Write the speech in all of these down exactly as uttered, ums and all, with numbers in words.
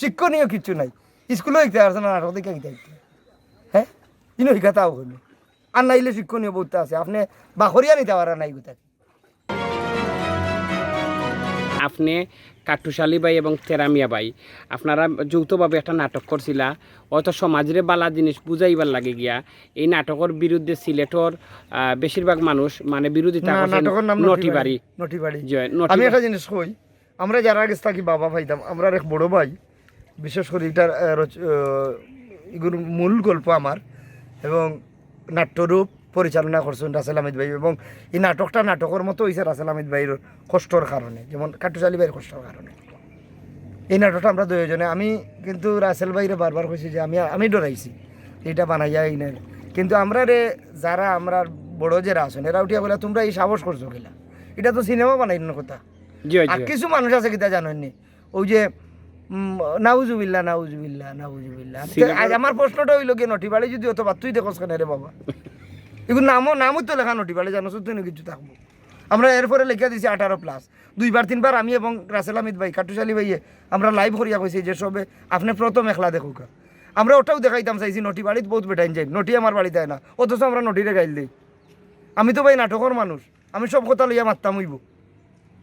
শিক্ষণীয় কিচ্ছু নাই। স্কুলো শিখতে পারছে না, নাটক দেখে কিতা শিখতে? হ্যাঁ, ইনো শিখাতাও হইল। আর নাইলে শিক্ষণীয় বউততা আছে, আপনি বাখরিয়া নিতা পারা নাই গুতা। আপনি কাট্টুশ আলী ভাই এবং তেরা মিয়া ভাই, আপনারা যৌথভাবে একটা নাটক করছিলা, অত সমাজরে বালা জিনিস বুঝাইবার লাগি গিয়া। এই নাটকর বিরুদ্ধে সিলেটর, আহ, বেশিরভাগ মানুষ মানে বিরোধিতা না, করছেন। নাটকর নাম নটি নটি বাড়ি। বাড়ি। নটি বাড়ি। জি, নটি আমি বাড়ি। একটা জিনিস কই, আমরা যারা আগে থাকি বাবা পাইতাম, আমরার এক বড় ভাই, বিশেষ করে এটার, আহ, রচ-, আহ, এগুর মূল গল্প আমার, এবং নাট্যরূপ পরিচালনা করছেন রাসেল হামিদ ভাই, এবং এই নাটকটা নাটকর মতো হইছে রাসেল হামিদ ভাইর কষ্টর কারণে, যেমন কাট্টুশ আলী ভাইর কষ্টর কারণে। এই নাটকটা আমরা দুইজনে, আমি কিন্তু রাসেল ভাইরে বারবার কইছি যে আমি, আমি ডরাইছি এটা বানাইয়া এই নাই, কিন্তু আমরারে যারা আমরার বড় যারা আছেন, এরা উঠিয়া বলে, "তোমরা এই সাহস করছো কিলা? এটা তো সিনেমা বানাইন না কথা।" জি, আর জি। কিছু মানুষ আছে কিতা জানেননি, ওই যে, উম, নাউজুবিল্লাহ, নাউজুবিল্লাহ, নাউজুবিল্লাহ। তো সিনেমার আজ আমার প্রশ্নটা হইল কি, নটি বাড়ি যদি অত বাদ তুই দেখোস কেন রে বাবা? এগুলো নামও, নামও তো লেখা নটি বাড়ি, জানো তো, তুই কিছু থাকবো। আমরা এরপরে লেখা দিছি আঠারো প্লাস। দুইবার তিনবার আমি এবং রাসেল হামিদ ভাই, কাট্টুশ আলী ভাইয়ে, আমরা লাইভ করিয়া কইছি যে সবে আপনি প্রথম একলা দেখুক। আমরা ওটাও দেখাইতাম চাইছি, নটি বাড়িত বহুত বেটাইন যাই, নটি আমার বাড়িতে আয় না, অথচ আমরা নটিরে গাইল দেই। আমি তো ভাই নাটকর মানুষ, আমি সব কথা লইয়া মারতাম হইব।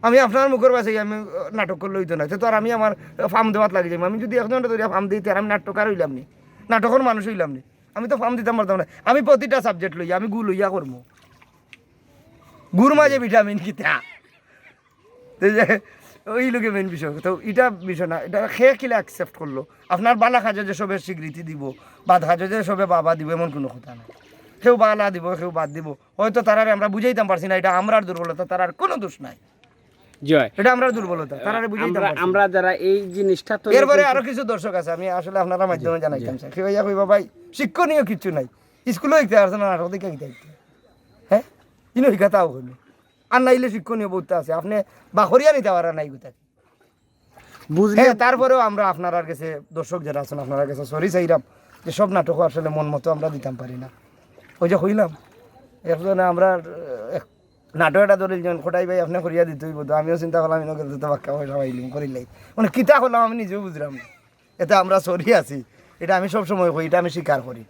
আমি আপনার মুখের বাসে আমি, আহ, নাটক করলে হইতো না, তো আর আমি আমার ফার্ম দেওয়াত লাগি যাই। আমি যদি একজন ধরিয়া ফার্ম দিই, তার আমি নাট্যকার হইলাম নি, নাটকর মানুষ হইলাম নি, আমি তো ফার্ম দিতাম পারতাম না। আমি প্রতিটা সাবজেক্ট লইয়া আমি গু লইয়া করবো, গুর মাঝে ভিটামিন কিতা। তো যে, ওই লোকে মেইন বিষয়। তো এটা বিষয় না, এটা খে কিলা অ্যাকসেপ্ট করলো। আপনার বালা কাজে যে সবে স্বীকৃতি দিব, বাদ কাজে যে সবে বাবা দিব, এমন কোনো কথা না। কেউ বালা দিব, কেউ বাদ দিব। হয়তো তারারে আমরা বুঝাইতাম পারছি না, এটা আমরার দুর্বলতা, তারার কোনো দোষ নাই। জি। এটা আমরার দুর্বলতা, তারারে বুঝাইতাম আমরা, পারছি না। আমরা যারা এই জিনিসটা তো এরপরে আরো কিছু দর্শক আছে, আমি আসলে আপনারা মাধ্যমে জি, জানাইতাম জি। চাই। কেউ ইয়া কইবা, "ভাই, শিক্ষণীয় কিচ্ছু নাই, স্কুলে শিখতে পারছে না, নাটক দেখে কিতা শিখতে?" হ্যাঁ, ইনো শিখাতাও হইল। আর নাইলে শিক্ষণীয় বউততা আছে, আপনি বাখরিয়া নিতা পারা নাই গুতা। বুঝলে? হ্যাঁ, তারপরেও আমরা আপনারার কাছে, দর্শক যারা আছেন, আপনারার কাছে সরি চাইরাম যে সব নাটকও আসলে মন মতো আমরা দিতাম পারি না। ওই যে কইলাম, একজনে আমরা, আহ, এক নাটক এটা ধরিল যেমন খোটাই ভাই আপনি করিয়া দিতে হইব, তো আমিও চিন্তা করলাম, ইনো গেলে তো বাক্কা পয়সা পাইলিম, করিলাই। মানে কিতা করলাম আমি নিজেও বুঝলাম না। এতে আমরা সরি আছি, এটা আমি সব সময় কই, এটা আমি স্বীকার করি।